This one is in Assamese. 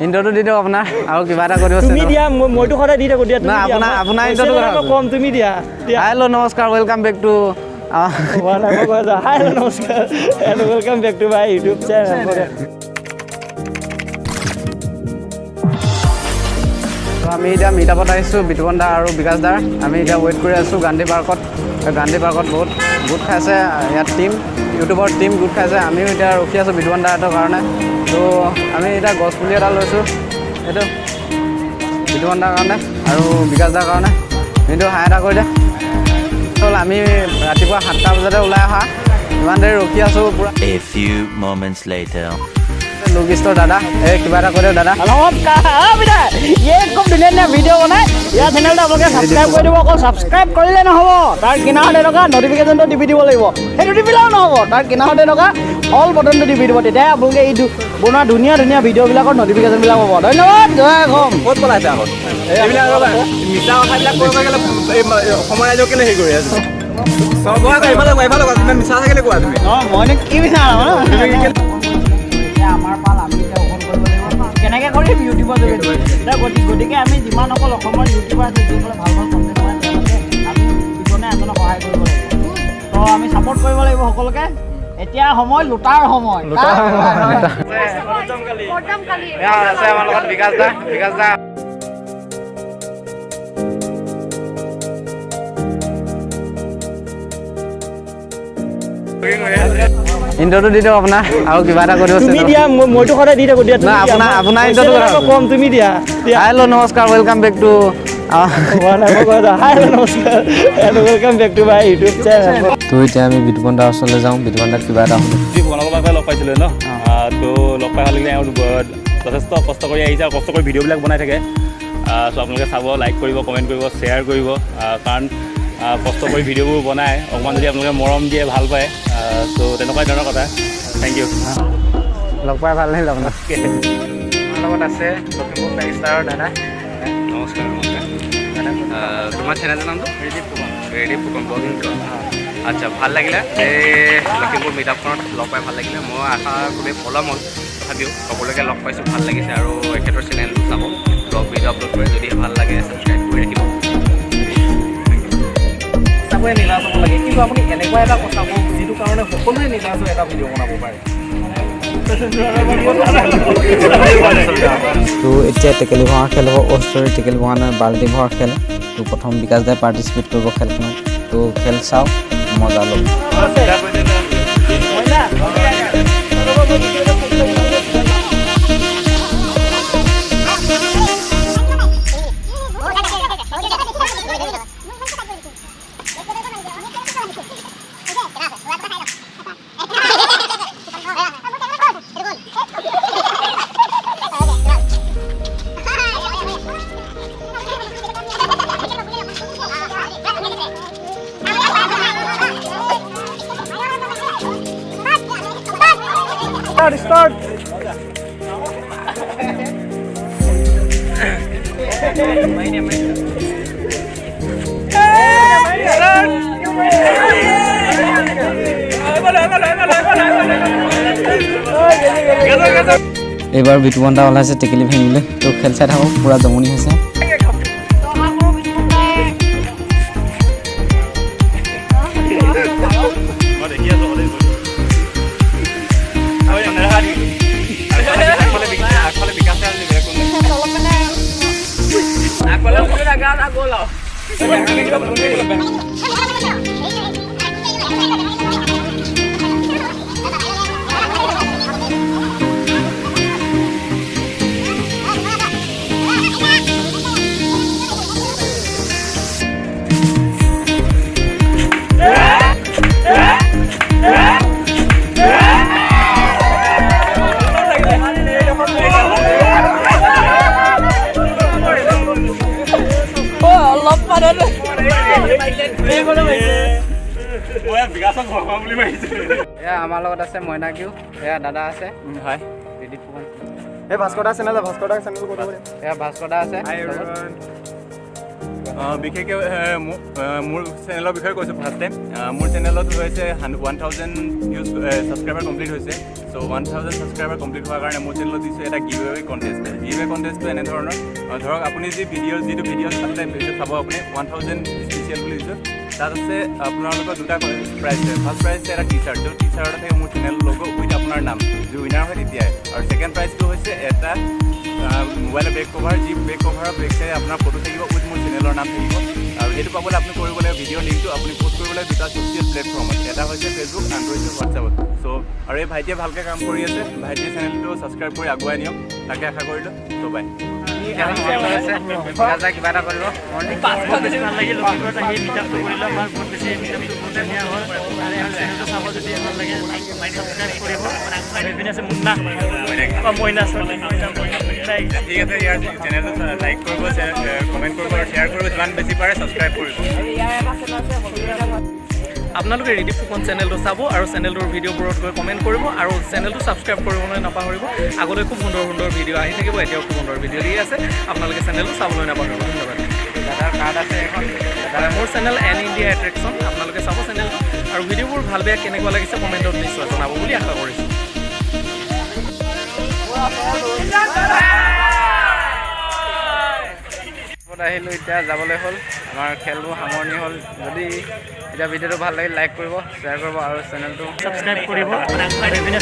ইণ্ট্ৰটো দি দিওঁ আপোনাৰ আৰু কিবা এটা কৰিব। তুমি দিয়া, মইতো সদায় দি থাকোঁ। দিয়া না, আপোনাৰ ইণ্ট্ৰটো কম, তুমি দিয়া। হেল্ল' নমস্কাৰ, welcome back to high নমস্কাৰ and welcome back to my YouTube channel. তো আমি এতিয়া মিটআপত আহিছোঁ, বিতুপন দা আৰু বিকাশ দাৰ। আমি এতিয়া ৱেইট কৰি আছোঁ গান্ধী পাৰ্কত। গান্ধী পাৰ্কত বহুত গোট খাইছে, ইয়াত টিম ইউটিউবৰ টিম গোট খাইছে। আমিও এতিয়া ৰখি আছোঁ বিতুপন দাহঁতৰ কাৰণে। তো আমি এতিয়া গছপুলি এটা লৈছোঁ, এইটো বিতুপন দাৰ কাৰণে আৰু বিকাশ দাৰ কাৰণে। কিন্তু হাই এটা কৰি দে। হ'ল, আমি ৰাতিপুৱা 7টা বজাতে ওলাই অহা, ইমান দেৰি ৰখি আছোঁ পূৰা। A few moments later. লোক দাদা, এই কিবা এটা কৰি দিয়ক দাদা। নমস্কাৰ। এই খুব ধুনীয়া ধুনীয়া ভিডিঅ' বনাই। ইয়াৰ চেনেলটো আপোনালোকে ছাবস্ক্ৰাইব কৰি দিব। অকল ছাবস্ক্ৰাইব কৰিলে নহ'ব, তাৰ কিনাৰতে থকা নটিফিকেশ্যনটো টিপি দিব লাগিব। সেইটো টিপিলেও নহ'ব, তাৰ কিনাৰতে থকা অল বটনটো টিপি দিব। তেতিয়াহে আপোনালোকে এই বনোৱা ধুনীয়া ধুনীয়া ভিডিঅ'বিলাকৰ নটিফিকেশ্যনবিলাক পাব। ধন্যবাদ, জয় অসম। ক'ত পলাইছে আগত এইবিলাক? ৰ'বা, মিছা কথাবিলাক কৈ কৈ গ'লে এই অসমৰ ৰাইজক কেলে হেৰি কৰি আছে? চব কোৱা, এইফালে কোৱা, এইফালে কোৱা, তুমি মিছা কথা কেলে কোৱা তুমি? অঁ, মইনো কি মিছা? এতিয়া আমাৰ পাল, আমি এতিয়া অকল কৰিব লাগিব। কেনেকৈ কৰিম? ইউটিউবৰ যোগেদি। এতিয়া গতিকে আমি যিমানসকল অসমৰ ইউটিউবাৰ আছে, যিসকলে ভাল ভাল কণ্টেণ্ট বনায়, তেওঁলোকে আমি ইজনে আনজনক সহায় কৰিব লাগিব। তো আমি ছাপৰ্ট কৰিব লাগিব সকলোকে। এতিয়া সময় লোটাৰ সময়। এয়া আছে আমাৰ লগত বিকাশ দা। বিকাশ দা, ইণ্ট্ৰটো দি দিয়ক আপোনাৰ আৰু কিবা এটা কৰিব। তুমি দিয়া, মইতো সদায় দি থাকোঁ। দিয়া না, আপোনাৰ ইণ্ট্ৰটো কম, তুমি দিয়া। হেল্ল' নমস্কাৰ, welcome back to high নমস্কাৰ and welcome back to my YouTube channel. তো এতিয়া আমি বিতুপন দাৰ ওচৰলৈ যাওঁ, বিতুপন দাক কিবা এটা সুধো। বনাব পাই লগ পাইছিলোঁ ন, তো লগ পাই ভাল লাগিলে। আৰু যথেষ্ট কষ্ট কৰি আহিছে আৰু কষ্ট কৰি ভিডিঅ'বিলাক বনাই থাকে। চ' আপোনালোকে চাব, লাইক কৰিব, কমেণ্ট কৰিব, শ্বেয়াৰ কৰিব, কাৰণ কষ্ট কৰি ভিডিঅ'বোৰ বনায়। অকণমান যদি আপোনালোকে মৰম দিয়ে, ভাল পায়। চ' তেনেকুৱা ধৰণৰ কথা। Thank you. লগ পাই ভাল লাগিল আপোনাক। আমাৰ লগত আছে লখিমপুৰ বেংষ্টাৰৰ দাদা। নমস্কাৰ, নমস্কাৰ। তোমাৰ চেনেলটোৰ নামটো? ৰিদীপ ফুকন। ৰিদীপ ফুকন ব্লগিং। আচ্ছা, ভাল লাগিলে এই লখিমপুৰ মিটআপখনত লগ পাই ভাল লাগিলে। মই আশা খুবেই পলম হ'ল, তথাপিও সকলোকে লগ পাইছোঁ, ভাল লাগিছে। আৰু এখেতৰ চেনেলটো চাব, ব্লগ ভিডিঅ' আপলোড কৰে। যদি ভাল লাগে ছাবস্ক্ৰাইব কৰি ৰাখিব। সঁচাকৈয়ে নিলাজ হ'ব লাগে, কিন্তু আপুনি এনেকুৱা এটা কথা কওক যিটো কাৰণে সকলোৱে নিলাজ হৈ এটা ভিডিঅ' বনাব পাৰে। তো এতিয়া টেকেলি ভঙা খেল হ'ব। অ' চৰি, টেকেলি ভঙা নহয়, বাল্টি ভঙা খেল। তো প্ৰথম বিকাশ দাই পাৰ্টিচিপেট কৰিব খেলখনত। তো খেল চাওক, মজা লওক। Start, start. এইবাৰ বিতুপন দা ওলাইছে টেকেলি ভাঙিবলৈ। তো খেল চাই থাকক, পূৰা জমনি হৈছে। মই দেখি আছোঁ সদায়। আগফালে বিকাশ, বেলেগ কোনো নাই। আগফালে মই বিকাশক ভগৱান বুলি মাৰিছোঁ। এয়া আমাৰ লগত আছে মইনা কিউ, এয়া দাদা আছে। হয়। ৰিদীপ ফুকন। এই ভাস্কৰ দা চেনেল, ভাস্কৰ দা চেনেল কৰিব। এয়া ভাস্কৰ দা আছে। হাই লগত। এভৰিৱান। বিশেষকৈ মোৰ চেনেলৰ বিষয়ে কৈছোঁ। ফাৰ্ষ্ট টাইম মোৰ চেনেলত হৈছে 1000 ভিউজ, ছাবস্ক্ৰাইবাৰ কমপ্লিট হৈছে। চ' 1000 ছাবস্ক্ৰাইবাৰ কমপ্লিট হোৱাৰ কাৰণে মোৰ চেনেলত দিছোঁ এটা give away contest. Give away কণ্টেষ্টটো এনেধৰণৰ, ধৰক আপুনি যি ভিডিঅ' যিটো ভিডিঅ' তাতে ভিডিঅ' চাব আপুনি, 1000 স্পেচিয়েল বুলি দিছোঁ। তাত আছে আপোনালোকৰ দুটা প্ৰাইজ। ফাৰ্ষ্ট প্ৰাইজ এটা টি চাৰ্ট, য'ত টি চাৰ্টত থাকে মোৰ চেনেল লগো উইথ আপোনাৰ নাম, যি উইনাৰ হয় তেতিয়াই। আৰু ছেকেণ্ড প্ৰাইজটো হৈছে এটা মোবাইলৰ বেক কভাৰ, যি বেক কভাৰৰ বেক চাইডে আপোনাৰ ফটো থাকিব উইথ মোৰ চেনেলৰ নাম থাকিব। আৰু সেইটো পাবলৈ আপুনি কৰিব লাগিব, ভিডিঅ'ৰ লিংকটো আপুনি প'ষ্ট কৰিব লাগিব দুটা ছ'চিয়েল প্লেটফৰ্মত, এটা হৈছে ফেচবুক, আনটো হৈছে হোৱাটছএপত। চ' আৰু এই ভাইটিয়ে ভালকৈ কাম কৰি আছে। ভাইটিৰ চেনেলটো ছাবস্ক্ৰাইব কৰি আগুৱাই নিয়ক, তাকে আশা কৰিলোঁ। চ' বাই। বিকাশ দা কিবা এটা কৰিব। বহুত বেছি ভাল লাগিল লখিমপুৰত আহি মিটআপটো কৰিলোঁ। আমাৰ বহুত বেছি মিটআপটো বহুত ধুনীয়া হ'ল। আৰু ইয়াৰ চেনেলটো চাব যদি ভাল লাগে, ছাবস্ক্ৰাইব কৰিব। আৰু এইপিনে আছে মুন্না, অঁ মইনা, চৰি, মইনা, মইনা। ঠিক আছে, ইয়াৰ চেনেলটো লাইক কৰিব, কমেণ্ট কৰিব আৰু শ্বেয়াৰ কৰিব যিমান বেছি পাৰে, ছাবস্ক্ৰাইব কৰিব। আপোনালোকে ৰিদীপ ফুকন চেনেলটো চাব আৰু চেনেলটোৰ ভিডিঅ'বোৰত গৈ কমেণ্ট কৰিব আৰু চেনেলটো ছাবস্ক্ৰাইব কৰিবলৈ নাপাহৰিব। আগলৈ খুব সুন্দৰ সুন্দৰ ভিডিঅ' আহি থাকিব। এতিয়াও খুব সুন্দৰ ভিডিঅ' দি আছে। আপোনালোকে চেনেলটো চাবলৈ নাপাহৰিব। ধন্যবাদ। দাদাৰ কাৰ্ড আছে এখন। দাদা, মোৰ চেনেল এন ইণ্ডিয়া এট্ৰেকশ্যন। আপোনালোকে চাব চেনেলটো আৰু ভিডিঅ'বোৰ ভাল বেয়া কেনেকুৱা লাগিছে কমেণ্টত নিশ্চয় জনাব বুলি আশা কৰিছোঁ। আহিলোঁ, এতিয়া যাবলৈ হ'ল। আমাৰ খেলবোৰ সামৰণি হ'ল। যদি এতিয়া ভিডিঅ'টো ভাল লাগিল, লাইক কৰিব, শ্বেয়াৰ কৰিব আৰু চেনেলটো ছাবস্ক্ৰাইব কৰিব। আৰু এইপিনে